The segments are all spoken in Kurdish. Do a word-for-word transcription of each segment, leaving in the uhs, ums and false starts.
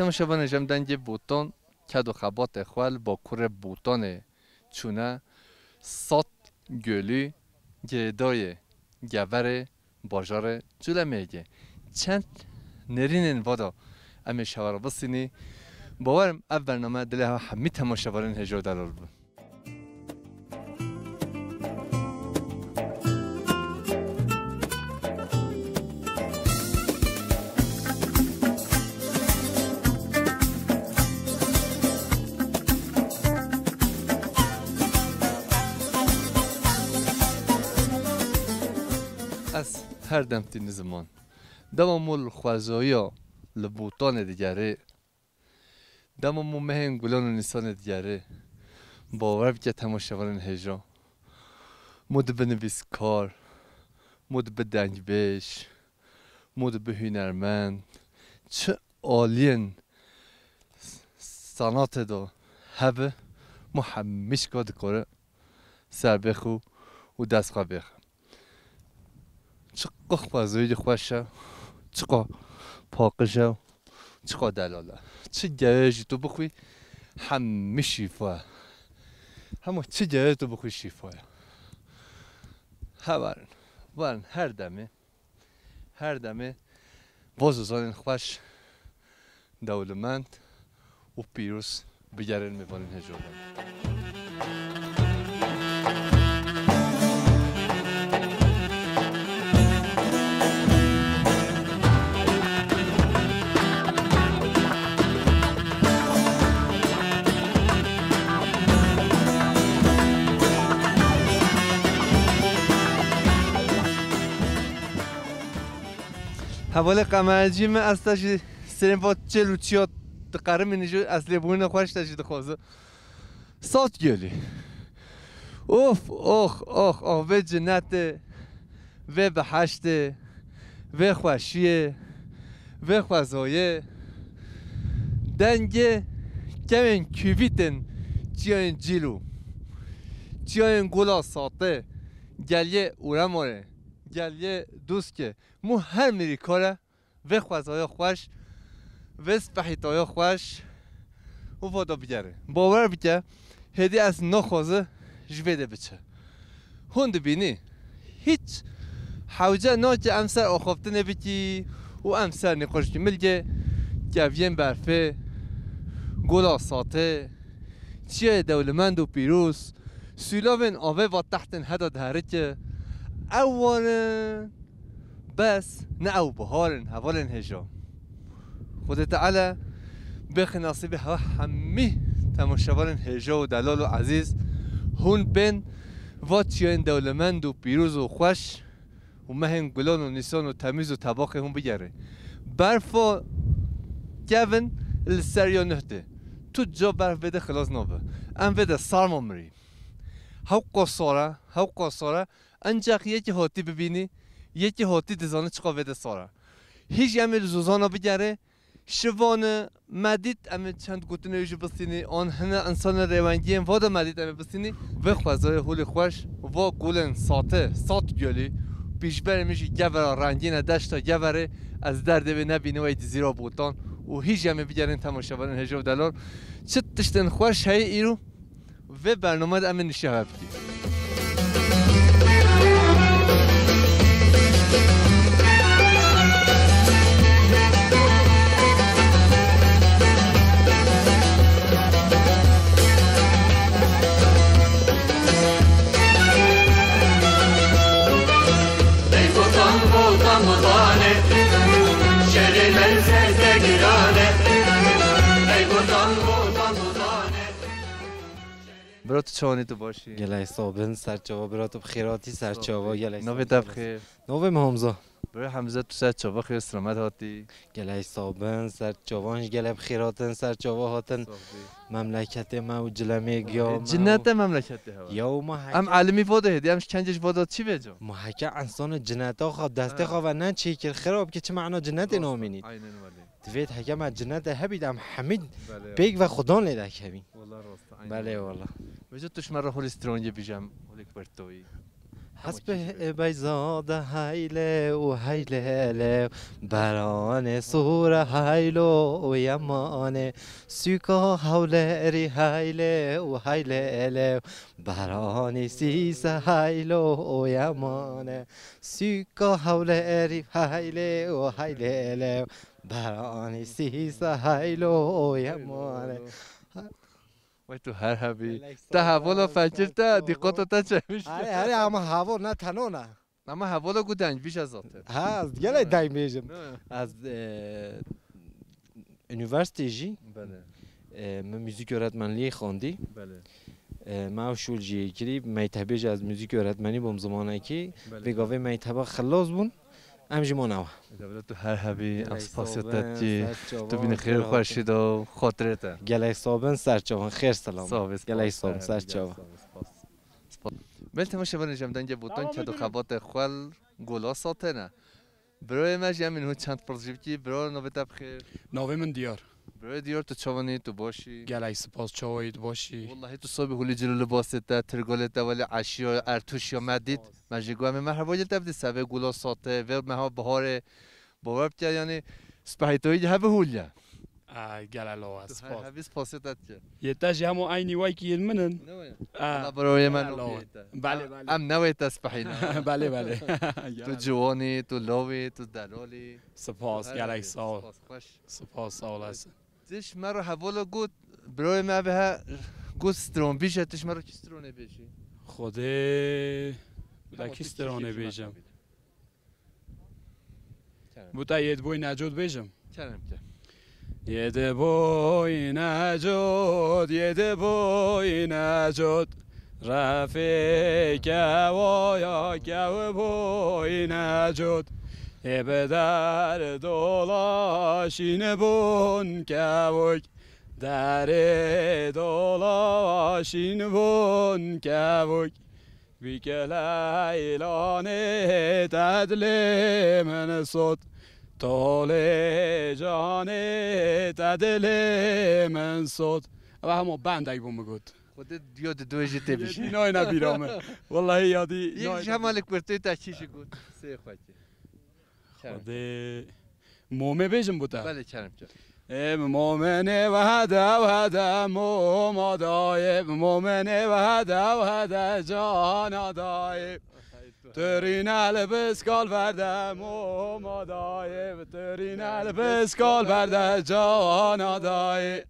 Temaşevanê, ji em dengê Botan ked û xebatê xwe li bakurê Botanê çûne, Sat Gölî, girêdayê Geverê, bajarê Culemêrgê. Çend nêrînên vada em ê ji hev re bistînî. Bawer im ev bername dilê hev hemî temaşevanên hêja û delal bi. Ez her dem tînim ziman. Dema mû li xwezaya li Botanê digerê, dema mû mehên Gulan û Nîsanê digerê, bawer bike temaşevanên hêja, mû dibe nivîskar, mû dibe dengbêj, mû dibe hunermend, çi aliyên sanatê de hebe, mû hemî şika dikare ser bêxwe û dest xwe bêxe. Çiqa xwezayî xweş e, çiqa paqij e, çiqa delal e. Çi gewê jî tu bixwî, hemî şîfa ye. Hema çi gewê tu bixwî şîfa ye. Hevalên, hevalên, her demê, her demê va zozanên xweş, dewlemend û pîroz bigerin mêvanên hêja û delal. Hevalê qemercî min, ez te jî serên va çêl û çiya diqerimînim jî, ez lêbûna xweş te jî dixwazim. Sat Gölî. Of, ox, ox, ox, vê cinetê, vê biheştê, vê xweşiyê, vê xwezayê. Dengê kevên kûvîtên çiyayên Cîlû, çiyayên Gola Satê, geliyê Uremarê, geliyê Dûskê, mû her mîrî kare vê xwezaya xweş, vê spehîtaya xweş û vada bigere. Bawer bike, hêdî ez naxwaze ji vê de biçe. Hûn dibînî, hîç hewce nake em ser axaftinê bikî û em ser nîqaş bikî. Milgê keviyên berfê, Gola Satê, çiyayê dewlemend û pîroz, sûlavên avê va tehtên heda diherike, ew wan in. Bes ne ew bihar in, hevalên hêja. Xwedê Teala bêxe nasîbê hev-, hemî temaşevanên hêja û delal û ezîz, hûn bên va çiyayên dewlemend û pîroz û xweş û mehên Gulan û Nîsan û Temîz û Tebaxê hûn bigerê. Berfa kevin li ser ya nuh tê. Tu ca berf vê de xilas nabe. Em vê de sarma mirî. Hewqa sar e, hewqa sar e. Encax yekî hatî bibînî, yekî hatî dizane çiqa vê de sar e. Hîj em ê li zozana bigerê, şivane me dît, em ê çend gotinê wî jî bistînî, an hine însanên rêwengiyên va de me dît em ê bistînî. Vê xwezayê holê xweş, va golên Sate, Sat Gölî, pîşberê min jî Gevera rengîn e, deşta Geverê, ez derdê wê nebînim, wey dizîra Botan û hîj em ê bigerên temaşevanên hêja û delal. Çi tiştên xweş heye îro? Vê bername de em ê nişiya hev bikî. Ey Botan, Botan, Botanê, şerê me ser te giran e. Ey Botan, Botan, Botanê. Bira, tu çawanî, tu baş î? Gelek sax bin, ser çava bira, tu bi xêr hatî, ser çava, gelek sax bin. Navê te bi xêr? Navê min Hamza. Bira Hamza, tu ser çava, xêr selamet hatî. Gelek sax bin, ser çavan jî gelek bi xêr hatin, ser çava hatin. Sax bî. Memleketê me û Culemêrg ya me û... Cinete memleketê hewa. Ya û ma heke... Em elimî voda hêdî, em ji kencê ji voda çi vêca? Ma heke însanê cineta xwe destê xwe ve neçêkir, xirab ki çi mana cinetê namînî. Aynen welê. Divêt heke me cinete hebît, em hemî pêk ve xudan lê dekevîn. Wela rast e, aynen. Belê wela. Vêca tu ji me re holê strongê bîje, em holêk bertoyî. Hespê beyza de heyle û heylele, beranê sore heylo û yemane, sûka hewlerî heyle û heylele, beranî sîse heylo û yemane, sûka hewlerî heyle û heylele, beranî sîse heylo û yemane. Wey tu her hebî. Te hevala fekir te, dîqata te çemiş. Erê, erê, ama heval ne teno ne. Ama hevala ku deng bîje zaten. Ha, ez gelek deng bêjim. Ne? Ez, e, üniversite jî, Belê. E, min müzik öğretmenliği xwendî. Belê. E, me ew şûl jî kirî, mektebê jî ez müzik öğretmenî bûm zimanekî. Belê. Vê gavê mekteba xilas bûn. Em jî mane wa. Devlet tu her hebî, em Gelek spasiya te sabin, dikî. Ser çavan, Tu bînî xêr û xêr xweşî hatin. De û xatirê te. Gelek sabin, ser çavan, xêr selam. Sağ ol, Gelek sabin, ser çavan. Spas. Spas. Belê temaşevanê jem dengê botan Tamam, ked û müdürüm. Xebatê xwel gola satene. Broyê me jî em hûn çend pirs jî bikî, bro navê te bixêr. Navê min Diyar. Broyê Diyar tu çawanî, tu başî? Gelek spas, çawayî tu başî? Wallahî tu sabî hûlî cilo libasê te, tirgolê te welê eşiya, ertûşiya me dît. Me jî got, em ê merheba yê te bidî, sevê gula sate, vê meha biharê. Bawer bike, yanî spehîtoyî hebe hûliye. Aa, gelek lawa, Tu her spas. Hebî spasê te dike. Yê te jî hemû eynî wekî yên min in. Ne wê? Aa, Wala bro yê me gelek lawa. Nokê te. Belê, Em, belê. Em ne wê te spehîne. Belê, belê. Tu Gelek. Ciwanî, tu lawî, tu delalî. Spas, Tu her gelek hebî, sağ ol. Spas, xweş. Spas, sağ olasın. Tiş me re hevala got, broyê me be he, got stron bîje, tiş me re kî stronê bêjî? Xwedê, Hema bila kî tu stronê kî bêjim? Kerem. Bû te yê di boy Necot bêjim? Kerem ke. Yê di boy Necot, yê di boy Necot, refê kewaya kew boy Necot. Ê bi der dolaşîn bûn kewik, derê dolaşîn bûn kewik. Bîke leylanê te dilê min sot, tolê canê te dilê min sot. Ev hemû bendek bû min got. Xwedê diyo di duê jî tê bişî. Yadî nayne bîra min. Wallahî yadî Yek nayne ji hema bîra. Li kurtê te kî jî got. Sê xwekî. Kerem. Xwedê momê bêjim bo te. Belê, kerem ke. Ê momenê wehde wehde moma dayê, momenê wehde wehde cana dayê. Turîne li biskal verde moma dayê, turîne li biskal verde cana dayê.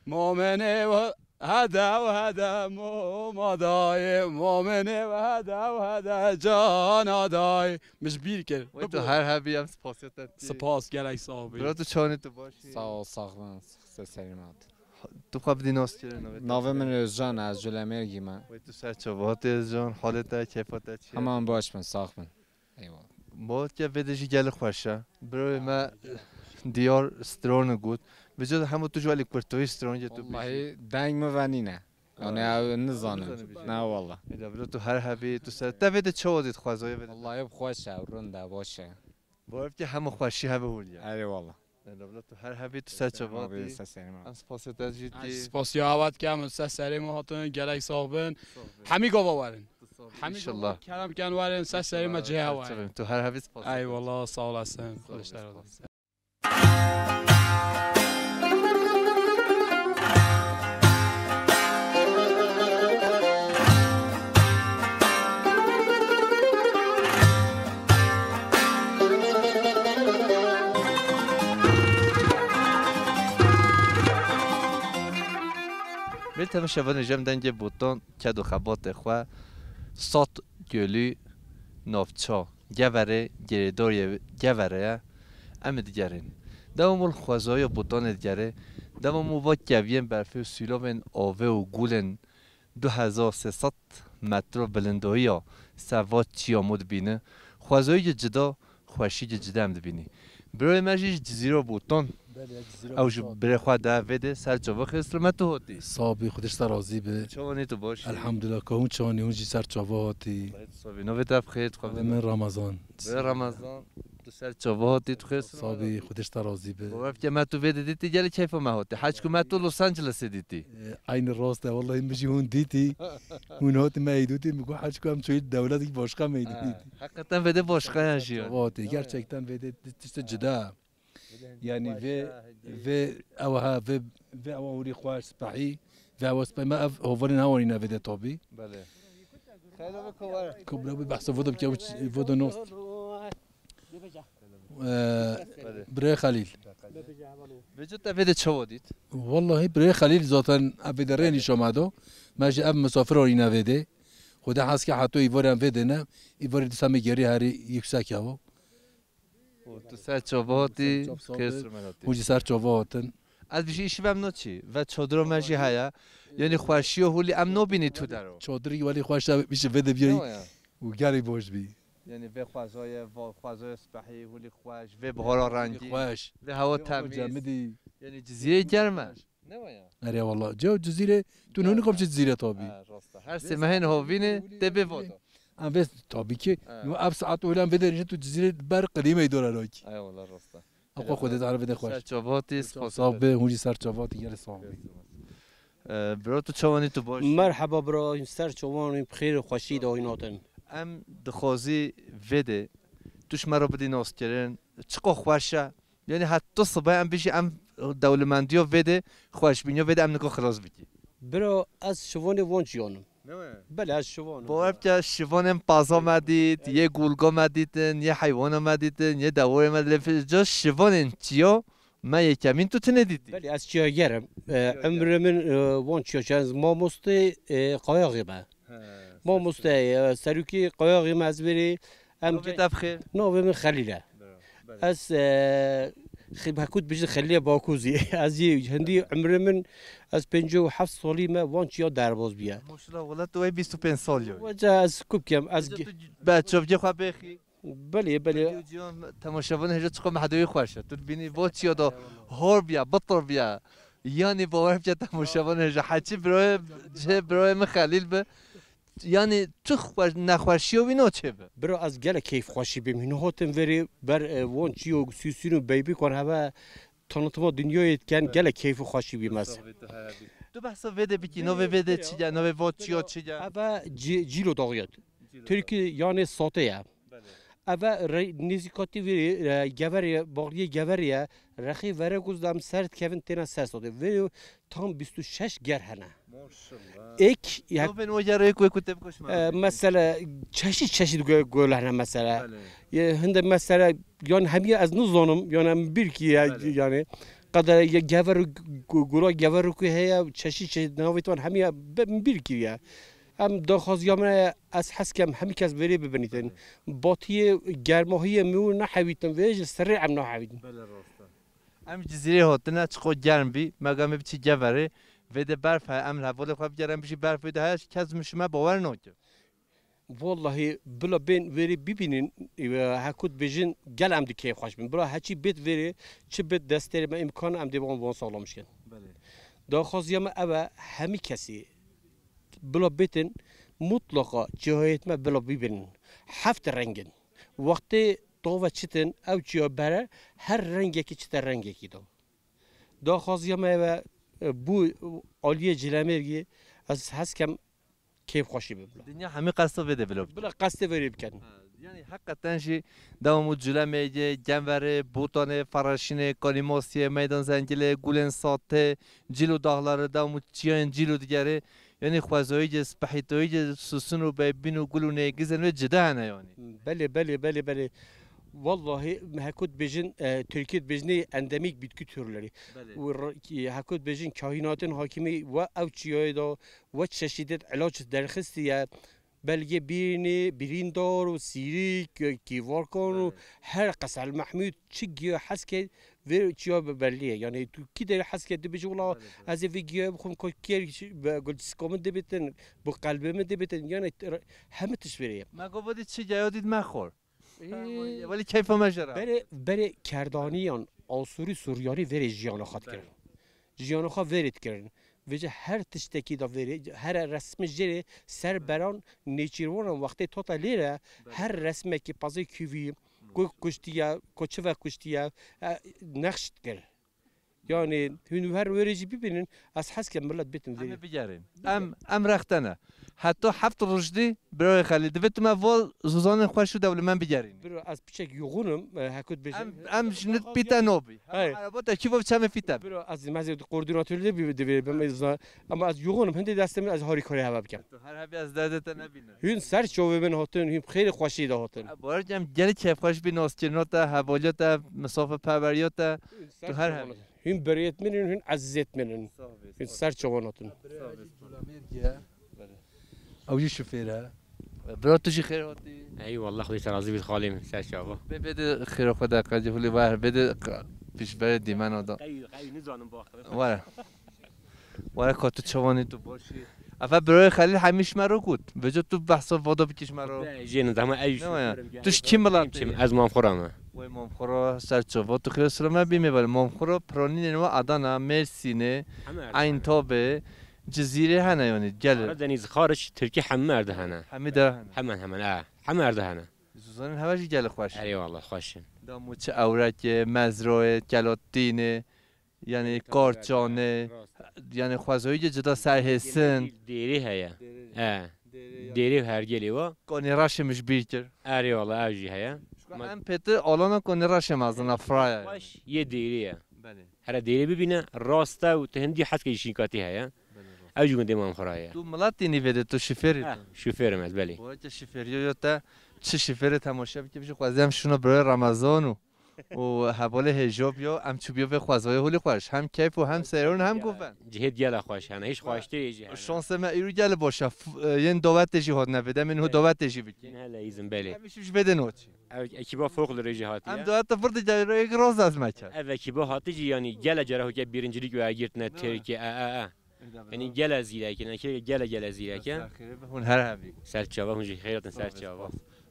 Momenê we- Hede û hede moma dayê, momenê we hede û hede cana dayê. Min ji bîr kir. Wey tu her hebî, em spasiya te dikî. Spas, gelek sax bî. Bira tu çawanî, tu baş î? Sağ ol, sax bin. Ser serê me hat. Tu xwe bidî nas kir, navê te? Navê min Özcan e, ez Colemêrgî me. Wey tu ser çava hatî Özcan, halê te, keyfa te çi ye? Heman baş bin, sax bin. Eyvallah. Motke vê de jî gelek xweş e. Birayê me Diyar stronê got. Vêca de hema tu ji alî kurtoyî stronê tu bîjî. Wallahî deng min ve nîne. Yani ew nizanim. Nizanim bîjî. Ne wallah. Êda bila tu her hebî, tu ser. Te vê de çawa dît xwezayê vê de? Wallahî xweş e, rind e, baş e. Bo ev ki hema xweşî hebe hûliye. Erê wallah. Êda bila tu her hebî, tu ser çava dî. Em spasê te jî dî. Spasiya hevat kem, ser serê me hatin, gelek sax bin. Hemî gava werin. Hemî gava kerem ken werin, ser serê me cihê hewa ye. Tu her hebî spas. Eyvallah, sağ olasın. Xweş te razı olsun. Vê temaşevanê jem dengê botan ked û xebatê xwe Sat Gölü navça Geverê, girêdayê Geverê ye. Em ê digerên. Dewamol xwezaya botanê digerê. Dewamol va keviyên berfê û sîlovên avê û gulên du hezar sê sed metro bilindoyiya ser va çiya mû dibîne. Xwezayî cida, xweşî cida em dibînî. Birayê me jî ji Cizîra Botan. Belê, Cizîra Botan. Ew ji birê xwe de vê de ser çava xêr, selamet û hotî. Sabî, Xwedê ji te razî be. Çawanî tu baş î? Elhamdulillah, ka hûn çawanî, hûn jî ser çava hatî. Sabî, navê te bi xêr, tu xwe Navê min Ramazan. Birê Ramazan, tu Ser çava hatî, tu xêr. Sabî, Xwedê ji te razî be. Bawer bike me tu vê de dîtî, gelî keyfa me hatî. Heçku me tu Los Angelesê dîtî. E, aynî rast e, wellahî min jî hûn dîtî. Hûn hatî me eydûtî, min got heçku em çoyî dewletekî başqa me eydûtî. Ha, heqeten vê de başqa yan jiyan. Çava hatî, gerçekten vê de tiştê cida. Yani vê, vê, ew ha, vê, vê ewa hûrî xweş spehî, vê ewa spehî me ev hovarên hewanî ne vê de tabî. Belê. Xeylo ve kovara. Kubra bi behsa vodo bike, vodo nost. Ee, Birê Xelîl. Vêca te vê de çawa dît? Wallahî Birê Xelîl zaten ev vê de rê nîşa me do. Me ji ev misafir orîne vê de. Xwedê hez ke heto îvarê em vê de ne. Îvarê dîsa me gerî herî yüksek ya. Û tu ser çava hatî, xêr sirme hatî. Hûn jî ser çava hatin. Ez bijî îşî vem naçî. Ve çadira me jî heye. Yanî xweşiyo hûlî em nabînî tu dero. Çadirî welî xweş e, bijî vê de biyayî. Û gelî baş bî. Yanî vê xwezayê, va-, xwezayê spehî, hûlî xweş, vê bihara rengî, xweş, vê hewa temîz. Yanî Cizîrê germ e. Ne waya? Erê wala. Cew Cizîrê, tu nûnî xwe biçî Cizîrê tabî. Ha, rast e. Her sê mehên hovînê tê bê vada. Em vê tabî ki, ha, no ev saet olan vê derece tu Cizîrê ber qedîmê dora rakî. Ay wala rast e. Axa Xwedê dare vê de xweş. Ser çavatî, spas. Sağ be, hûn jî ser çavatî, gelê sağ be. Ee, bro, tu çawanî, tu baş? Merheba bro, ser çawanî, bi xêr û xweşî de oynatin. Em dixwazî vê de tu ji me re bidî naskirin, çiqa xweş e. Yanî heta sibe em bijî em dewlemendiya vê de, xweşbîniya vê de em nika xilas bikî. Bro, ez şivanê van çiyan im. Ne we? Belê, ez şivan im. Bawer bike şivanên paza me dît, yê gulga me dîtin, yê heywana me dîtin, yê dewarê me dîtin. Lê ca şivanên çiya me yekemîn tu tune dîtî. Belê, ez çiyager im. E, çiyager. Emrê min, e, van çiya çi, ez mamostê, e, qayaxê me. He, mamostê, e, serokê qayaxê me ez verê. Em navê te bi xêr? Navê min Xelîl e. Belê. Ez, e, xi-, hekût bijî Xelîlê Bakûzî. Ez yê hindî emrê min, ez pêncî û heft salî me van çiya derbas bûye. Maşallah, wela tu wê bîst û pênc salî ye. Weca ez ku bikem, ez... Hêja ge- tu be çavgê xwe bêxî. Belê, belê. Hêja ciyan temaşevan hêja çiqa me hedewî xweş e. Tu dibînî van çiya da hor bûye, bitir bûye. Yanî bawer bike temaşevan hêja. Heçî birayê, cihê birayê min Xelîl bi. Yanî tu xwe-, nexweşiya wî naçêbe. Bira ez gelek keyf xweşî bîm. Hîn hatim verê ber, e, wan çiyo Sûsûn û Beybîkan heve tanıtıma dinyayê diken, gelek keyf û xweşî bîm ez. Tu behsa vê de bikî, navê vê de çi ye, navê va çiya çi ye? Eve Cî-, Cîlo Dağı ye. Cîlo Dağı. Tirkî yanê Sate ye. Belê. Eve re-, nêzîkatî vê, e, Geverê, Bağriyê Geverê ye. Rexê Veregûz de em ser dikevin têne ser Sate. Vê tam bîst û şeş ger hene. Maşallah. Ek, ya... Navên o gerê ku, ku tê bikoş me. E, mesela çeşit çeşit gö-, göl hene mesela. Belê. E, hinde mesela, yani hemiye ez nizanim, yani em bir ki ya, belê, yani. Qeder ya Gever, gu-, gula Gever ku heye, çeşit çeşit navê wan hemiye be-, bir ki ya. Em daxwaziya me, ez hez kem hemî kes verê bibinîtin. Belê. Batiyê germahiyê min û nehewîtin, vê ji serê em nahewîtin. Belê, rast e. Em Cizîrê hatine, çiqo germ bî, me ga me biçî Geverê, vê de berf heye, em li hevalê xwe bigerin, bijî berf vê de heye, kes min ji me bawer nake. Wallahî, bila bên verê bibînin, e, hekû dibêjin, gel em dê keyfxweş bin. Bila heçî bêt verê, çi bêt destê me îmkan, em dê wan, wan saxlam bikin. Belê. Daxwaziya me ev e, hemî kesî bila bêtin, mutlaqa cihayet me bila bibînin. Heft rengin. Wextê tava çitin, ew çiya bere, her rengekî çite rengekî do. Daxwaziya me ev e, bû aliyê Cilemêrgî, ez hez kem keyfxweşî bim. Dinya hemî qesta vê de bila bikin. Bila qestê vê rê bikin. Ha, yani heqeten jî dewam û Cilemêrgê, Gemverê, Botanê, Faraşînê, Kalîmasiyê, Meydan Zengilê, Gulên Satê, Cîlo Dağları, dewam û çiyayên Cîlo digerê. Yanî xwezayî ge, spehîtayî ge, Sûsûn û Beybîn û Gul û Nêgizên wê cida hene yanî. Belê, belê, belê, belê. Wallahî, heko dibêjin, e, Tirkî dibêjinê endemîk bitki türleri. Belê. Û r-, ki-, heko dibêjin kahînatên hakimî we ew çiyayê de we çeşîdê ilaç derxistiye. Belgê bînî, birîndar û sîrîk, kîvarkan û, belê, her qesel Mehmûd çi giya hez ke vê çiya bi belî ye. Yani tu kî derê hez ke dibêjî wila, belê, belê, ez ê vê giyayê bixwim, ko kêr be-, gul çiska min dibitin, bi qelbê min dibitin. Yani t-, re-, hemî tişt vê rê ye. Me got, "Vadî çi giya dît me xwar." Ee, welî keyfa me jê re. Berê, berê kerdaniyan, Asûrî, Suryanî verê jiyana xwe dikirin. Belê. Jiyana xwe verê dikirin. Vêce her tiştekî de verê, her resmê jê rê ser beran nêçîrwanan wextê tota lêre, belê, her resmekî pazê kivî, hmm, ku kuştiye, ku çi ve kuştiye, e, nexş dikir. Yani hûn her wêrê jî bibînin, ez hez kem millet bêtin Em vêrê. ê bigerin. Em, em rexte ne. Heta heft roj dî, birayê Xelîl, divê tu me vo zozanên xweş û dewlemend bigerînî. Biro, ez piçek yoxûn im, e, hekû dibêjin. Em, em ji nit pîte nobî. Hey. Araba te kî vo çemê pîte bi. Biro, ez mezê koordinatörlüğü bir divê bim, ez, ama ez yoxûn im, hindê destê min ez harîkarê heve bikim. Tu her hebî ez derdê te nebînim. Hûn ser çavê min hatin, hûn xêrê xweşî de hatin. E, bawer em gelek keyfxweş bî naskirina te, hevaliya te, misafirperweriya te. Hûn ser Tu her çavê hebî. min. Hûn beriyet min in, hûn eziziyet min in. Sağ ol, Hûn sağ ol. ser çavê min hatin. Sağ ol. Ew jî şofêr e. Bira tu jî xêr hatî. Eyvallah, Xwedê te razî bît xalê min, ser çava. Bê bê de xêra xwe de qedî hulî ver, bê de qa-, pişberê dîmena da. Qey, qey nizanim baxtê. Were. Were ka tu çawanî tu başî. Efe birayê Xelîl hemî ji me re got. Vêca tu behsa vada bikî ji me re. Be, jê nizama ew Ne waya? şofêrim, Tu ji kî milatî? Çim, ez Mamxura me. Wey Mamxura ser çava tu xêr sira me bî me bel. Mamxura piranînên we Adana, Mêrsînê, Heme Eyntabê, Cizîrê hene yanî gel. Karadeniz xariç Tirkî hemû erdê hene. Hemî de hene. Hemen hemen, e. Hemû erdê hene. Zozanên heve jî gelê xweş. Erê wallah xweş in. Damo çi ewrekê, mezroyê, kelatînê, yanî Rast, karçanê, rast. yanî xwezayî cida ser hêsin. Dêrê heye. Dêrê. E. Dêrê ya. Dêrê û hergelê wa. Konê reşê min ji bîr kir. Erê wallah ev jî heye. Şuka Ma- em pêtir alana konê reşê mezina firaya. Xweş yê dêrê ye. Belê. Here dêrê bibîne, rast e û tu hindî hez ke jî şînkatî heye. Belê, rast. Ew jî gundê Mamxura ye. Tu milat tînî vê de, tu şifêrî Eh, tu? şofêrim ez, belê. Weke şifêriyo yo te, çi şifêrê temaşe bike, bijî xwezî em şûna birayê Remezan û, û hevalê hêja biyo, em çûbiyo vê xwezayê holî xweş. Hem keyf û hem seyron hem guven. Cihêt gela xweş hene, hiç xweştirê jî hene. Şansê me îro gel baş e, f-, e, yên dawetê jî hatine vê de, em ên ho dawetê jî bikî. Yên hele îzin, belê. Em î şû ji vê de noçî. Ev ekiba folklorê jî hatiye. Em daweta vir de gel rêyek roz ez me kerd. Ev ekiba hatî jî, yanî gele cara hoke birincilik wergirtine Tirkiye, e, e, e. Yanî gele zîrek e, yanî gele, gele zîrek e. Hûn her hebî. Ser çava, hûn jî xeyr hatin ser çava.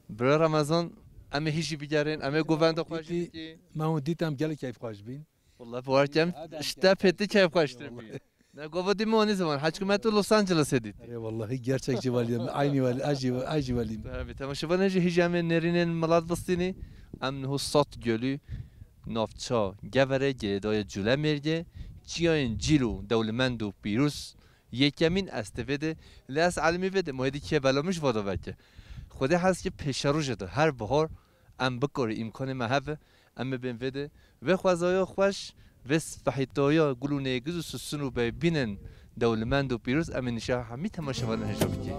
Bira Remezan, em ê hîjî bigerin, em ê govenda xwe jî Dîtî, bikî. Me hûn dît em gelek keyfxweş bîn. Wallah, bawer kem, işte pêtî keyfxweştir bî. Ne gova dî mi onî zaman, heçku me tu Los Angelesê dît. Erê wallahî gerçek jî welî, aynî welî, ez jî, ez jî welî. Tabii, temaşevanê jî hîjî em ê nêrînên milat bistînî, em niho Sat Gölü, navça Geverê girêdayê Culemêrgê, çiyayên cîl û dewlemend û pîroz, yekemîn ez tê vê de, lê ez elimî vê de, mohêdî kê bela min ji vada veke. Xwedê hez ki pêşerojê de her bihar em bikarî îmkanê me hebe, em ê bên vê de, vê xwezaya xweş, vê spehîtaya gul û nêgiz û sisin û beybînên dewlemend û pîroz em ê nîşa hemî temaşevanên hêja bikî.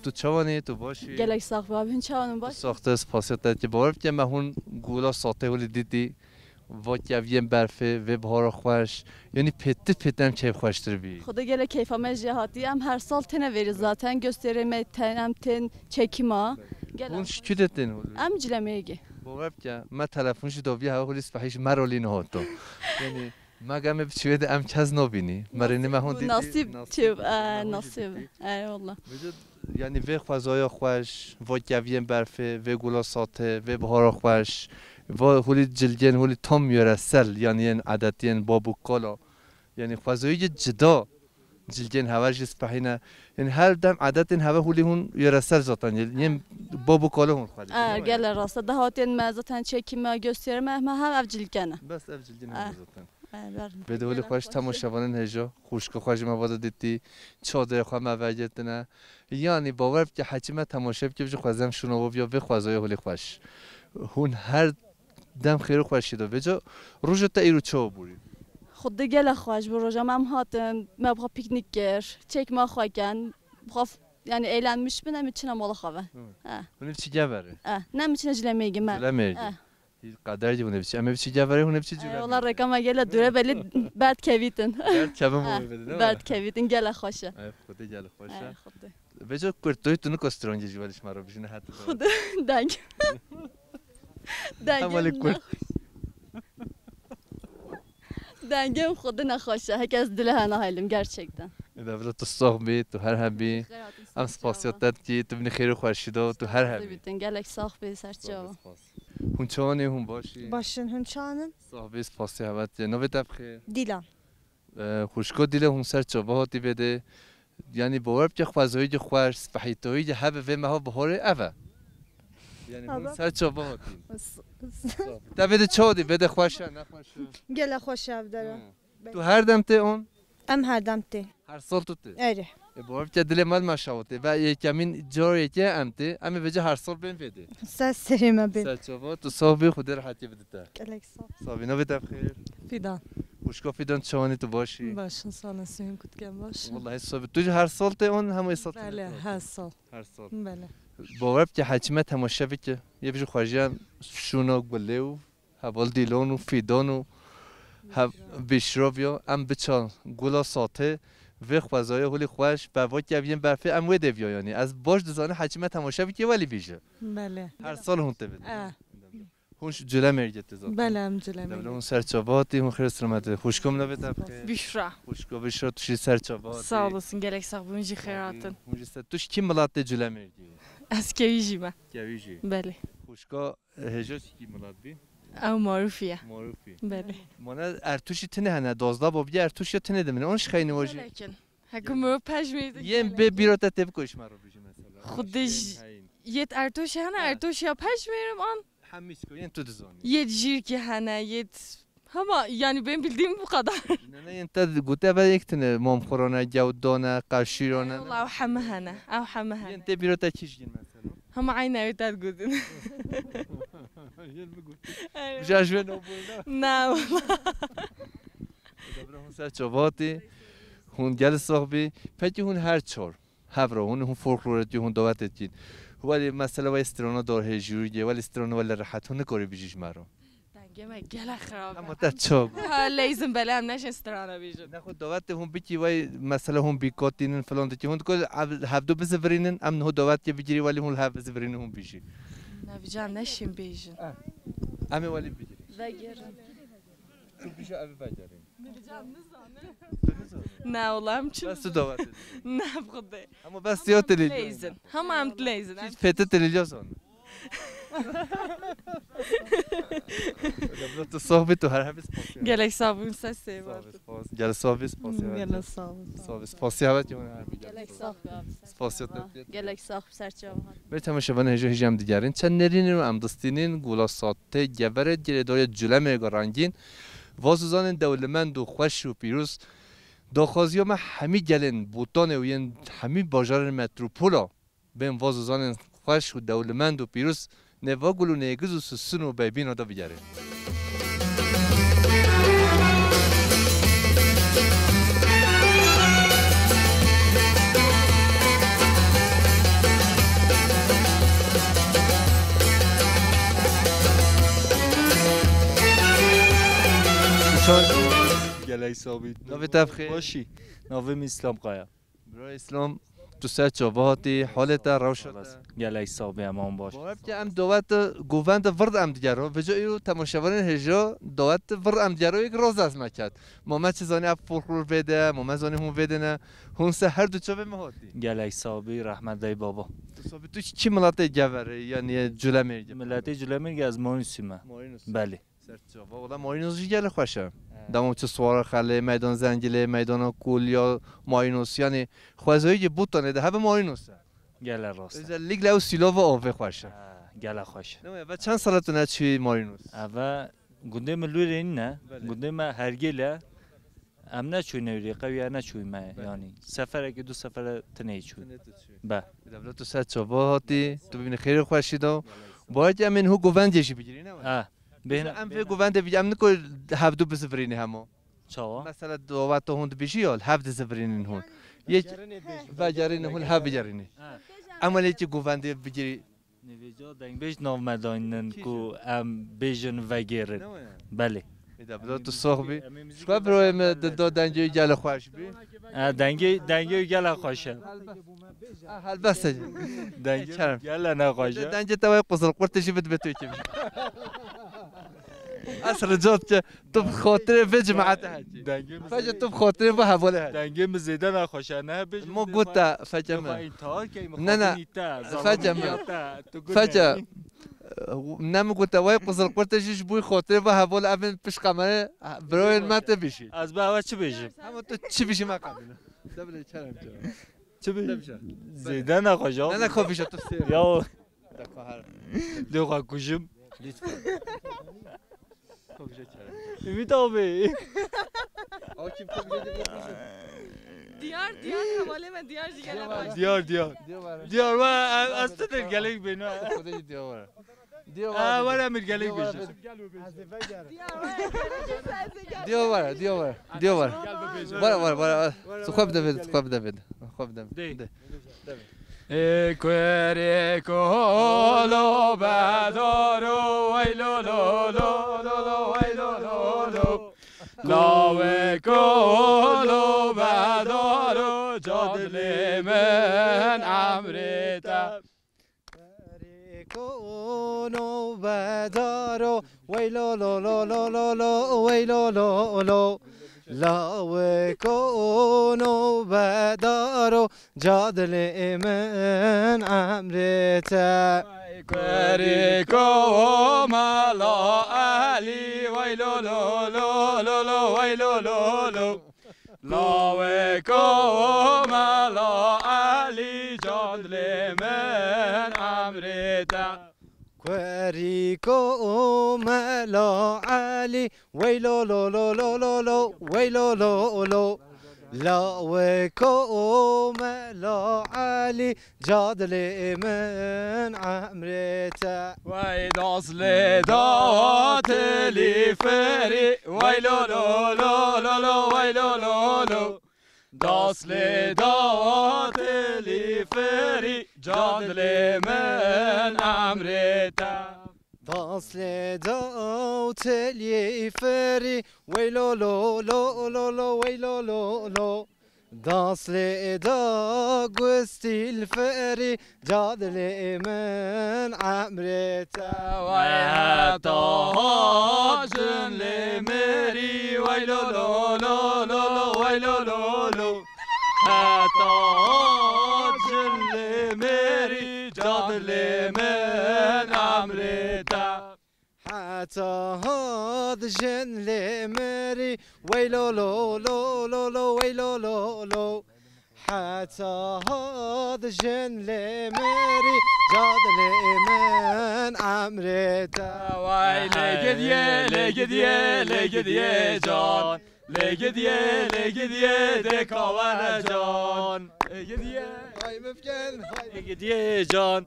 Tu çawan î, tu baş î? Gelek sax be abi, hûn çawan in, baş? Saxtir, spasiya te dike. Bawer bike me hûn gula Satê holî dîtî. Va keviyên berfê, vê bihara xweş. Yanî pêtir pêtir em keyfxweştir bî. Xwedê gelek keyfa me jê hatî. Em her sal têne vêrî zaten. Gösterê me tên, em tên çekîma. Gel Hûn abi. ji kû de tên holî? Em Cilemêgî. Bawer bike, me telefon jî daviye hewe holî spehî ji me rolî nihato. Yanî me geme bi çiwê de em kes nabînî. Merênî me hûn dîtî. Nasîb çi, e, nasîb. Eyvallah. Vêca, yanî vê xwezaya xweş, va keviyên berfê, vê gula Satê, vê bihara xweş, va holî cilgên holî tam yöresel, yanî yên edetiyên bab û kala. Yanî xwezayî cida cilgên hewe jî spehî ne. Yanî her dem edetên hewe holî hûn yöresel zaten. Yên bab û kala hûn xwedî. E, gele rast e. Dahatên me zaten çekî me, gösterî me, me hev ev cilgene. Bes ev cilgên hewe zaten. Vê de holî xweş temaşevanên hêja, xwişka xwe jî me vada dîtî, çadê xwe me vegirtine. Yanî bawer bike heçî me temaşe bike, ji xwezem şûna wo viya vê xwezaya holî xweş. Hûn her dem xêr û xweşî de. Vêca roja te îro çawa borî? Xwedê gele xweş bû roja me, em hatin, me bixa pîknîk kir, çêk me xwe ken, bixa f-, yanî eğlenmiş bin, em çine mala xwe ve. Hı. He. Hûn ê biçî Geverê? E, ne em çine Cilemêgî me. Cilemêgî. E. Qeder jî hûn ê biçî. Em ê biçî Geverê, hûn ê biçî Cilemê. Ay, wala rêka me gele dûr e, belê berd kevîtin. Berd kevin Ha, bû bide, değil mi? Berd kevîtin, gele xweş e. Ay, Xwedê gele xweş e. Ay, Xwedê. Vêca kurtoyî tu nika strongê jî welî ji me re bijîne heta. Xwedê deng. Dengê Hevalê min kurt. nexweş. Dengê min Xwedê nexweş e. Heke ez dile hena helim, gerçekten. Devlet tu sax bî, tu her hebî. Em spasiya te dikî, tu binî xêr û xweşî de, tu her hebî. Gelek sax bî, ser çava. Hûn çawanî, hûn başî? Başin, hûn çanin? Sax bî, spasiya hevet ye. Navê te bi xêr? Dîlan. Xwişko Dîle, hûn ser çava hatî vê de. Yanî bawer bike xwezayî ki xweş, spehîtayî ki hebe vê meha biharê ev e. Yanî hûn ser çava hatî. Te vê de çawa dî, vê de xweş e, ne xweş e? Gele xweş e ev dere. Tu her dem tê on? Em her dem tê. Her sal tu tê? Erê. E, bawer bike dilê me li me şawitê. Ve yekemîn carê ke em tê. Em ê vêca her sal bên vê dê. Ser serê me bên. Ser çava, tu sax bî, Xwedê rehetiyê bide te. Gelek sax. Sax bî, navê te bi xêr? Fidan. Xwişka Fidan, çawanî, tu baş î? Baş in, sağ olun, siz hûn kutken baş in. Wallahî sax bî. Tu jî her sal tê on, hema ê sal tê? Belê, her sal. Her sal. Belê. Bawer bike heçî me temaşe bike. Yê bijî xwejiya şûna gulê û heval Dîlon û Fîdon û hev-, Bîşrov ya, em biça gula satê, vê xwezaya holî xweş, bevakî ev yên berfê, em wê dê viya yanî. Ez baş dizanim heçî me temaşe bikê welî bîje. Belê. Her sal hûn tê bidin. Eh. Hûn ji Culemêrgê tê zaten. Belê, em Culemêrgê. Devle hûn ser çava hatî, hûn xêr selamet. Xwişko min navê te bi xêr? Bîşra. Xwişko Bîşra, tu jî ser çava hatî. Sağ olasın, gelek sax bûn, jî xêr hatin. Hûn jî ser, tu ji kî miletê Culemêrgê yî? Ez Kewîjî me. Kewîjî. Belê. Xwişka Hêja ji kî milet bî? Ew Marûfî ye. Marûfî. Belê. Mane Ertûşî tine hene, dozda bobiyê Ertûşî tine dimine. On ji xeynî wajî. Lekin. Heko mi pejmê de. Yên bê bîra te tê biko ji me re bijî mesela. Xwedê ji-, yêt Ertûşî hene, Ertûşî ya pejmêrim an. Hemî çiko, yên tu dizanî. Yêt jîrkî hene, yêt Hema, yani benim bildiğim bu kadar. Ne, ne, yên te gote ve yek tine, mamxorane, gewdane, qeşîrane. Wala ew heme hene, ew heme hene. Yên tê bîra te kî jî mesela? Hema aynı ew te gotin. Yên bigot. Aynen. Bija ji wê nabûna. Na, wala. Devre hûn ser çava hatî, hûn gel sax bî. Pekî hûn her çar hev re hûn, hûn folklor dikî, hûn dawet dikîn. Welî mesela wey strana dar hêjûrî, welî strana welî rehet, hûn nikarî bijî ji me re. Dengê me gelek xirab e. Hema te çok. Ha, leyzin belê em neşin strana bîjin. Nexwe dawetê hûn bikî wey, mesela hûn bîkotînin filan dikî. Hûn dikol ev-, hevdu bizivirînin, em niho dawetê bigirî welî hûn li hev bizivirînin hûn bîjî. Nevican neşin bêjin. Eh. Em ê welî bigirî. Vegerin. Tu bîje ev vegerin. Nevican nizane. Tu nizane. Ne ola em çin. Bes tu dawetê. Ne bi Xwedê. Ama bes ya televizyon. Leyzin. Hema em dileyzin. Hiç pete televizyon. Devlet tu sax bî, tu her hebî spasiya. Gelek sax bûn, ser sê. Sax bî, spas. Gelek sax bî, spasiya. Gelek sax bî. Sax bî, spasiya ve ki her bir. Gelek sax bî abi. Spasiya te. Gelek sax bî, ser çava. Ve temaşevanê hêja hêja em digerin. Çend nerînin û em distînin, gula satê, gevere, girêdorê Culemêrga rengîn. Vaz û zanên dewlemend û xweş û pîroz. Daxwaziya me hemî gelên Botanê û yên hemî bajarên metropola bên vaz û zanên xweş û dewlemend û pîroz nêva gul û nêgiz û sisin û beybîna de bigerin. Gelek sax bî. Navê te bi xêr? Xweşî. Navê min Îslam Kaya. Bira Îslam, tu ser çava hatî, halê te, rewşa te? Gelek sax bî, em an baş. Bawer bike em dawet govend vir em digero. Vêca îro temaşevanên hêja dawet vir em digero, yek raz dest me ket. Ma me çi zanî ev folklor vê de, ma me zanî hûn vê de ne. Hûn ser her du çavê me hatî. Gelek sax bî, rehmet dey baba. Tu sax bî, tu kî miletê geverê, yanî Culemêrgê? Miletê Culemêrgê ez Marînusî me. Marînus. Belê. Ser çava, wala Marînos jî gelek xweş e. He. Dema çi Swara Xelê, Meydan Zengilê, Meydana Kolya, Marînos, yanî xwezayî ki Botanê de hebe Marînos e. Gele rast e. Özellikle ew sîlova avê xweş e. He, gele xweş e. Ne ve çend sala tu neçî Marînos? Eve gundê min Lûrê nîne, belê, gundê me Hergêl e. Em neçûyne wî rêqe, wî ya neçûyî me, belê, yanî. Seferekê du sefere tinê çûyî. Tinê tu çûyî. Be. Devlet tu ser çava hatî, tu bibînî xêr û xweşî de. Bawer ke em ên hû govendê jî bigirî, ne were? Ha. Bêhna, em vê bêhna govendê bigirî, em niko hevdu bizivirînî hemo. Çawa? Mesela daweta hûn dibijî ya, hev dizivirînin hûn. Yek vegerînin hûn, hev bigerînî. Ha. Em welê ki govendê bigirî. Nivêca dengbêj nav me daynin ku em bêjin vegêrin. Ne were? Belê. Ê de bila tu sax bî. Şuka birayê me di da dengê gele xweş bî. Ha, dengê, dengê gele xweş e. Ha, helbest e. Dengê gele ne xweş e. Dengê te wê qizil qurtê jî bidibê tu kî. Ez rica dike, tu bi xotirê vê cemaetê hekî. Dengê min Fece zêde, tu bi xotirê vê hevalê hekî. Dengê min zêde nexweş e, ne bêjim. Mo gote feke min. Xwe intihar key, min Ne, ne. Xwatinî te, Feke min. Te, tu Feke. Ne min gote, wey qizil qurtê jî ji bo xotirê vê hevalê evên pişt kamerê, birayên me tê bêjî. Ez bi ewe çi bêjim? Hema tu çi bêjî me qebîle. De bile kerem kerem. Çi bêjim? Zêde nexweş e. Ne, ne, xwe bêje tu sê. Ya. Dê xwe kujim. Lütfen. Çok güzel çağırdı. Ümit abi. Diyar, diyar, hevalê me diyar jî gelek baş. Diyar, diyar. Diyar var. Diyar var, ez, ez tutir gelek bêno. Diyar var. Diyar Ha, var. Var emir gelek bêje. Diyar var, diyar var. Diyar var, diyar var. Var, var, var. Xwe bide vê, xwe bide vê. Xwe bide vê. Dey. Dey. Ê kurê kolo bedaro, wey lo lo lo lo lo, wey lo lo lo. Lawê kolo bedaro, cadilê min emrê te. Kurê kolo bedaro, wey lo lo lo lo lo lo, wey lo lo lo. Lawê kolo bedaro, cadilê min emrê te. Kurê ko mala Elî, wey lo lo lo lo lo, wey lo lo lo. Lawê ko mala Elî, cadilê min emrê te. Kurê ko mela Elî, wey lo lo lo lo lo lo, wey lo lo lo. Lawê ko mela Elî, cadilê min emrê te. Wey dast lê da tilî firî, wey lo lo lo lo lo, wey lo lo lo. Dast lê da tilî firî, cadilê min emrê te. Dast lê da tilî firî, wey lo lo lo lo lo, wey lo lo lo. Dast lê da gustîl firî, cadilê min emrê te. Wey heta hacin lê mirî, wey lo lo lo lo lo, wey lo lo lo. Heta hacin lê mirî, cadilê min emrê te. Heta hacin lê mirî, wey lo lo lo lo lo, wey lo lo lo. Heta hacin lê mirî, cadilê min emrê te. Wey lê gidiye, lê gidiye, lê gidiye can. Lê gidiye, lê gidiye, dê ka were can. Lê gidiye. Hay mifken, hay. Lê gidiye can.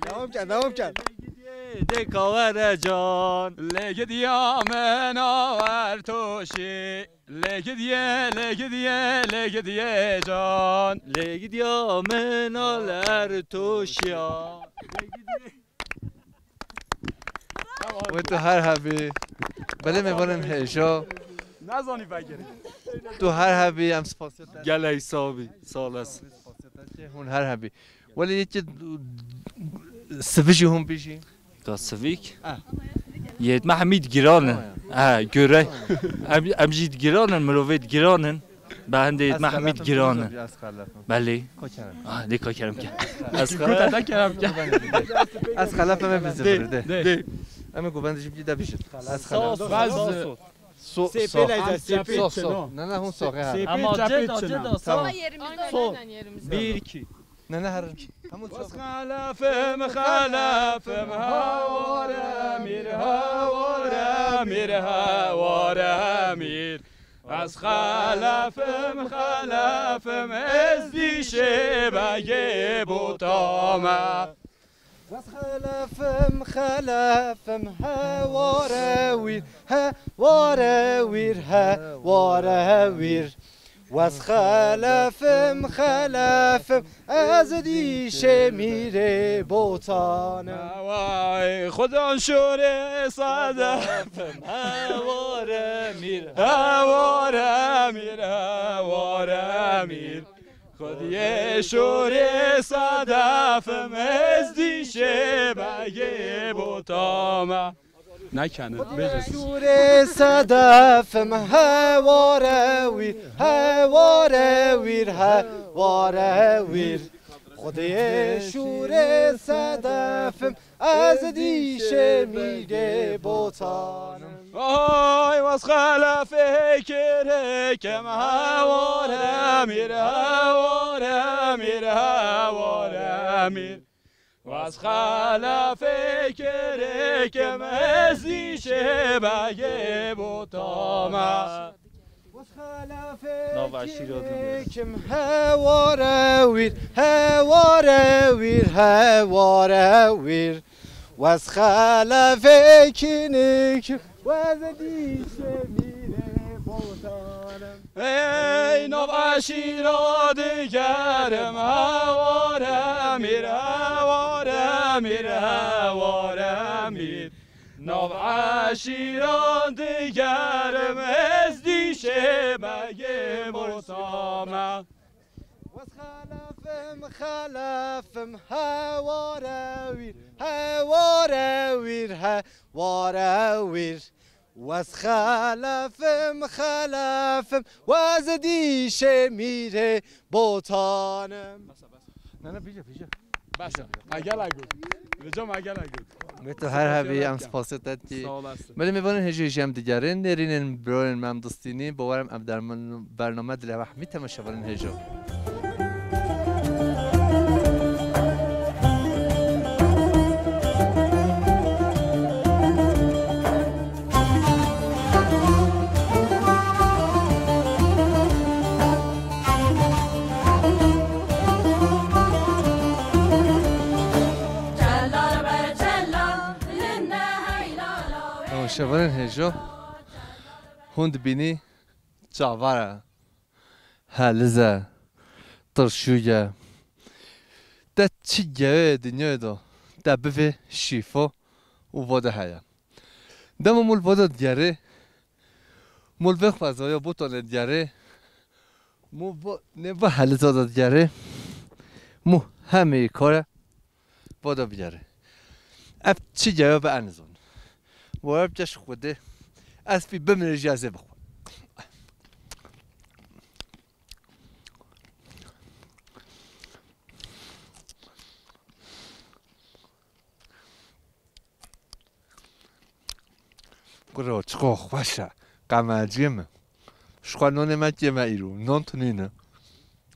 Devam ken, devam ken. Lê gidiye, dê ka were can. Lê gidiya min a wer toşî. Lê gidiye, lê gidiye, lê gidiye can. Lê gidiya min a ler toşiya. Wê tu her hebî. Belê mêvanên hêja. Nazanî vegerî. Tu her hebî, em spasiya te. Gelek sağ bî, sağ olasın. Spasiya te, hûn her hebî. Welê yekê sivijî hûn bijî. Ka sivik? Ah. Yê me hemî digiran in. Tamam ya. Ha, göre. Em, em jî digiran in, mirovê digiran in. Be hindê yê me hemî digiran in. Ez xelefim. Belê. Koçerim. Ah, lê ka kerem ke. Ez xelefim. Kota da kerem ke. Ez xelefim, em bizin de, de. Em ê govend jî bî de bijin. Ez xelefim. Sağ ol, sağ ol. So, so. Sê pê leyza, sê pê. So, so. Ne, ne, hûn so, ha. Sê pê. Ama çapê ceda, çina. Ceda, sağ ol. Tamam. Yerimizde, so. Aynen yerimizde. Bir, iki. Ne, ne, her. Hemû so. Xelefim, xelefim, hewar emîr, hewar emîr, hewar emîr. Ez xelefim, xelefim, ez dîşê begê bota me. Ez xelefim, xelefim, heware wîr, heware wîr, heware wîr. Ez xelefim, xelefim, ez dîşê mîrê botane. Vay, xudan şorê sadefim, heware mîr, heware mîr, heware mîr. Xwediyê şorê sadefim, ez dîşê begê botame. Nekene, bêje. Şûrê sedefim heware wîr, heware wîr, heware wîr. Xwedê şûrê sedefim, ez dîşê mîrê botanim. Ay waz xelefê kirêkim heware mîr, heware mîr, heware mîr. Waz xelefê kirêkim ez dîşê begê botame. Waz xelefê Nava şîra kirêkim heware wîr, heware wîr, heware wîr. Waz xelefê kirêkim waz dîşê mîrê botanem. Ey nav eşîra digerim heware mîr, heware mîr, heware mîr. Nav eşîra digerim ez dîşê begê botame. Wez xelefim, xelefim, heware wîr, heware wîr, heware wîr. Wez xelefim, xelefim, wez dîşê mîrê botanim. Nana, bije, bije. Baş e. Me gelek got. Vêca me gelek got. Mê tu her hebî, em spasê te dikî. Sağ olasın. Belê mêvanên hêjî jî em digerin, nêrînên birayên me em distînî, bawerim ev derman-, bername dilê we hemî temaşevanên hêjo. Temaşevanên hêjo, hûn dibînî çavar e, heliz e, tirşûk e. Te çi geyo yê dinyayê de te bivê şîfo û voda heye. Dema mû li voda digerê, mû li vê xwezaya botanê digerê, mû vo-, nê va heliza de digerê, mû hemî kare voda bigerê. Ev çi geyo bi enizon. Were bi çeş Xwedê. Ez pî bimire jî ez ê bixwe. Kuro, çiqo xweş e. Qemeciyê min. Ji xwe nonê me çiyê me îro. Non tu nîne.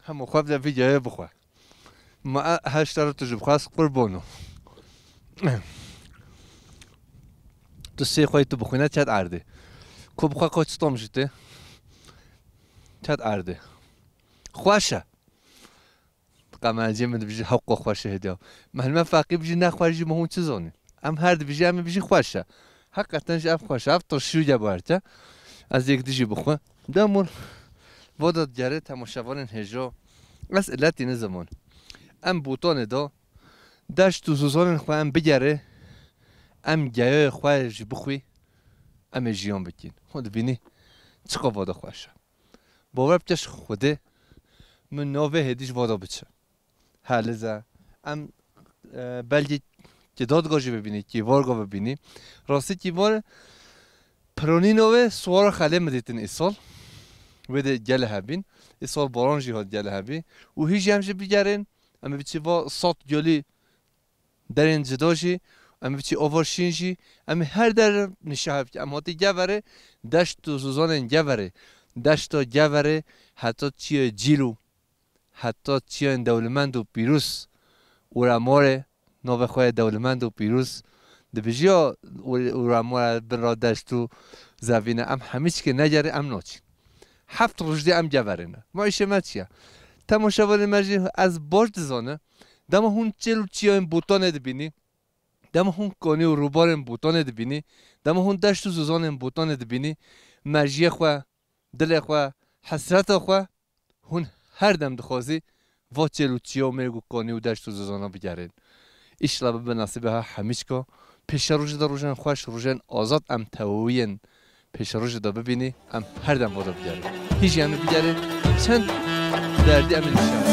Hema xwe bide vî geyê bixwe. Ma e, heşta ro tu ji bixwe ez qurbono. Tu sê xwe tu bixwîne çet erdê. Ku bixwe ko çi tom ji tê? Çet erdê. Xweş e. Qemeciyê min dibêje hewqo xweş e hêdî. Mehlimen Feqî bijî ne xweş jî, me hûn çi zanî? Em her dibêjin, em ê bijî xweş e. Heqeten jî ev xweş e, ev tirşûk e bu her çi. Ez yek dijî bixwe. Demûr voda digerê temaşevanên hêjo. Ez iletî niziman. Em botanê de deşt û zozanên xwe em bigerê, em geyoyê xwe jî bixwî, em ê jiyan bikîn. Hûn dibînî çiqa voda xweş e. Bawer bike ji Xwedê min navê hêdî ji vada biçe. Heliz e. Em, e, belkî kî dadga jî bibînî, kîvarga bibînî. Rastî kîvar pironî navê Suwara Xelê min dîtin îsal. Wê dê gelê hebîn. Îsal baran jî hat gelê hebî. Û hî jî em jî bigerên, em ê biçî va sat gölî derên cida jî, em ê biçî ava şîn jî, em ê her der nîşa hev ke. Em hatî Geverê, deşt û zozanên Geverê, deşta Geverê, heta çiyê Cîl û heta çiyên dewlemend û pîroz, Ûramorê, navê xwe yê dewlemend û pîroz, dibêjiya Û-, Ûramorê bin ra deşt û zevîne, em hemî çikê negerê em naçîn. Heft roj dê em Geverê ne. Ma îşê me çi ye? Temaşevanê me jî ez baş dizane, dema hûn çêl û çiyayên Botanê dibînî, dema hûn kanî û rûbarên Botanê dibînî, dema hûn deşt û zozanên Botanê dibînî, mejiyê xwe, dilê xwe, hesreta xwe, hûn her dem dixwazî va çêl û çiya û mêrg û kanî û deşt û zozana bigerên. Îşla bibe nasîbê ha hemîçka. Pêşerojê de rojên xweş, rojên azad em tewîyên pêşerojê de bibînî, em her dem vada bigerin. Hîjî em ê bigerin, çend derdî em ê nîşan.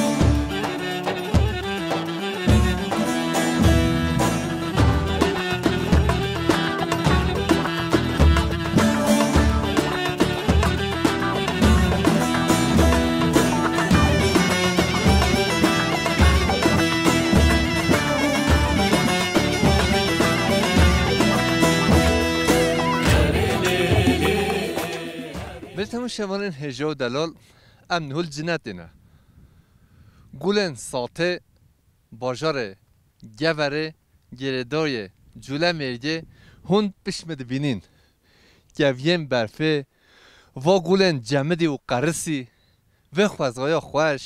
Şevanên hêja û delal, em niho li Cinetê ne. Gulên Satê, bajarê Geverê, girêdayê Cûlemêrgê, hûn pişt min dibînin. Keviyên berfê, va gulên cemidî û qerisî, vê xwezaya xweş,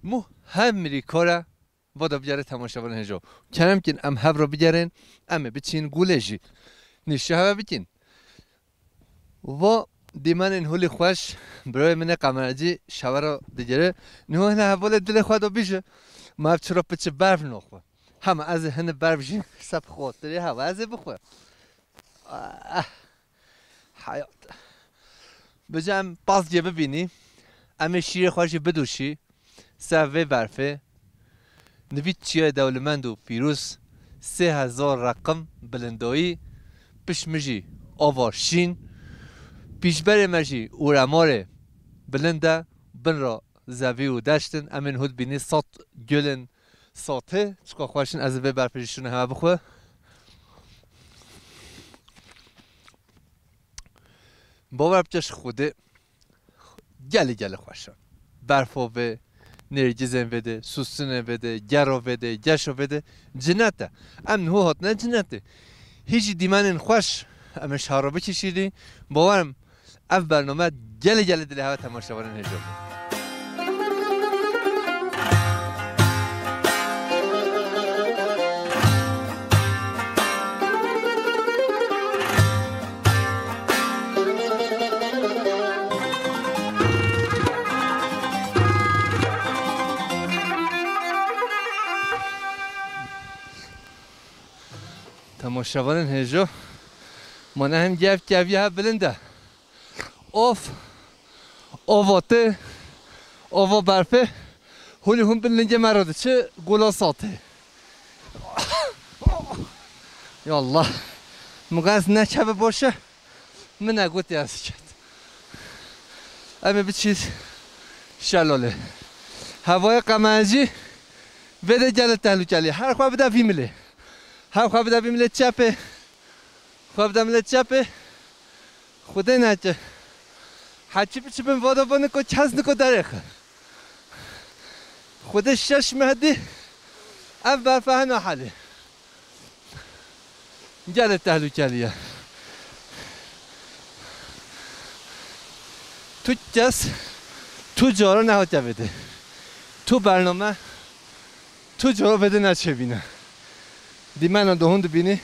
mû her mirî kar e. Va da bigere temaşevanên hêja. Kerem kin em hev re bigerin, em ê biçin gulê jî. Nîşe heve bikin. Va dîmenên holî xweş, birayê min ê kameracî şeve re digere. Niho hine hevalê dilê xwe da bîje. Ma ev çira piçi berf naxwe. Hema ez ê hine berf jî sep xotirê hewa ez ê bixwe. Ah, heyat. Bêje em pastgê bibînî. Em ê şîrê xwe jî bidûşî. Ser vê berfê. Nivî çiyayê dewlemend û pîroz, sê hezar reqim bilindayî, pişt min jî ava şîn, pîşberê me jî ûremarê bilind e, bin re zevî û deşt in, em ê niho dibînî sed gulên Satê, çiqa xweş in, ez ê vê berfê jî şûne heme bixwe. Bawer bike ji Xwedê gelî gelî xweş e. Berfa vê, nêrgizên vê de, sûstinên vê de, gera vê de, geşa vê de, cinet e. Em niho hatine cinetê. Hî jî dîmenên xweş em ê ji hev re bikişînî. Bawer im ev bername gelî gelî dilê hev e temaşevanên hêja. Temaşevanên hêja, ma ne hingê ev keviya hev bilind e. Of, ava tê, ava berfê, hûnî hûn bin lingê me re diçe, gula Satê. Ya Allah. Muqez nekeve boşe. Min e gotî ez ket. Em ê biçî şelalê. Hevayê qemencî vê de gelê tehlûkelî. Her xwe bide vî milê. Her xwe bide vî milê çepê. Xwe bide milê çepê. Xwedê neke. Heçî biçi bin vada va niko kes niko derêxe. Xwedê şeş meh dî ev berfe hena helê. Gelê tehlûkelî ye. Tu kes, tu cara nehatiye vê de. Tu bername, tu cara vê de neçêbîne. Dîmena de hûn dibînî.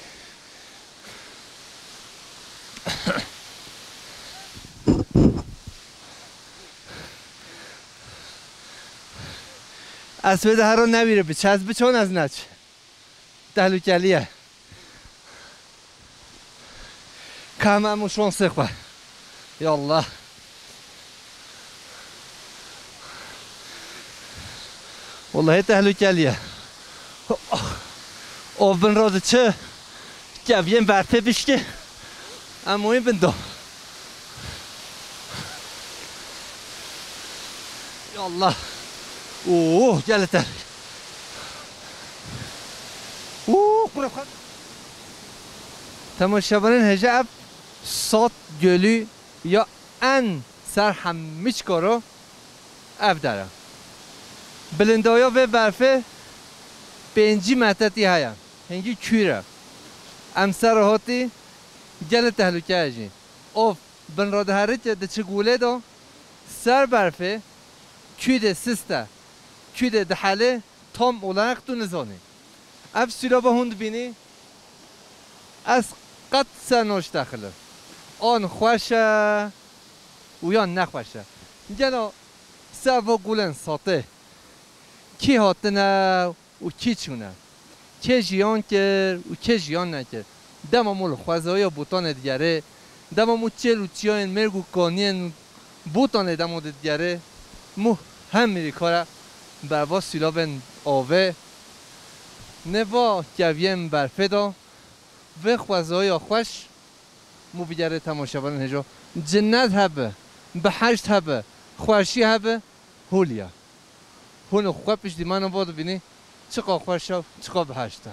Ez vê de hero newîre biçe, ez biçon ez neç. Tehlûkelî ye. Ka hema em û şansê xwe. Ya Allah. Wellahî tehlûkelî ye. Ov bin re diçe. Keviyên berfê bişkê. Em oyên bin do. Ya Allah. Oo, gel ter. Oo, kure xwe. Temaşevanên hêja, ev Sat Gölü ya en ser hemî çikaro ev der e. Bilindaya vê berfê pêncî metre tî heye. Hingî kûr e. Em ser hatî gelê tehlûke ye jî. Ov bin re diherike diçi gulê de ser berfê kûdê sist e. Kûdê dihelê tam olarak tu nizanî. Ev sîlava hûn dibînî ez qet ser naştexile. An xweş e û yan nexweş e. Gelo ser va gulên Satê kî hatine û kî çûne? Kê jiyan kir û kê jiyan nekir? Dema mû li xwezaya Bûtanê digerê, dema mû çêl û çiyayên mêrg û kaniyên Bûtanê dema digerê, mû hem mirî kare berva sîlavên avê, nêva keviyên berfê de, vê xwezaya xweş, mû bigerê temaşevanên hêja. Cinnet hebe, biheşt hebe, xweşî hebe, hûliya. Hûn û xwe piştîmana bo dibînî, çiqa xweş e, çiqa biheşt e.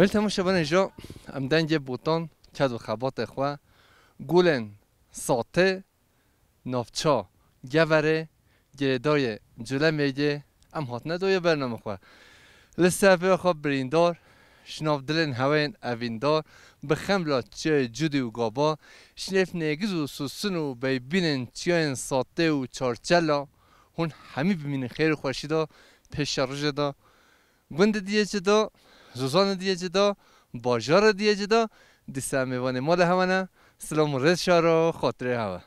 Temaşevanên jo, em dengê botan, ked û xebatê xwe, gulên Satê, navça Geverê, girêdayê Culemêrgê, em hatine doya bername xwe. Li ser vê xwe birîndar, ji nav dilên heweyên evîndar, bi xemla çiyayê Cûdî û Gaba, ji nêv nêgiz û sûsin û beybînên çiyayên Satê û Çarçela, hûn hemî bimînin xêr û xweşî de, pêşerojê de, gundê diyê ci de, zozanê diyê ci de, bajarê diyê ci de, dîsa mêvanê mala hewe ne, silam û rêz şaro, xatirê hewe.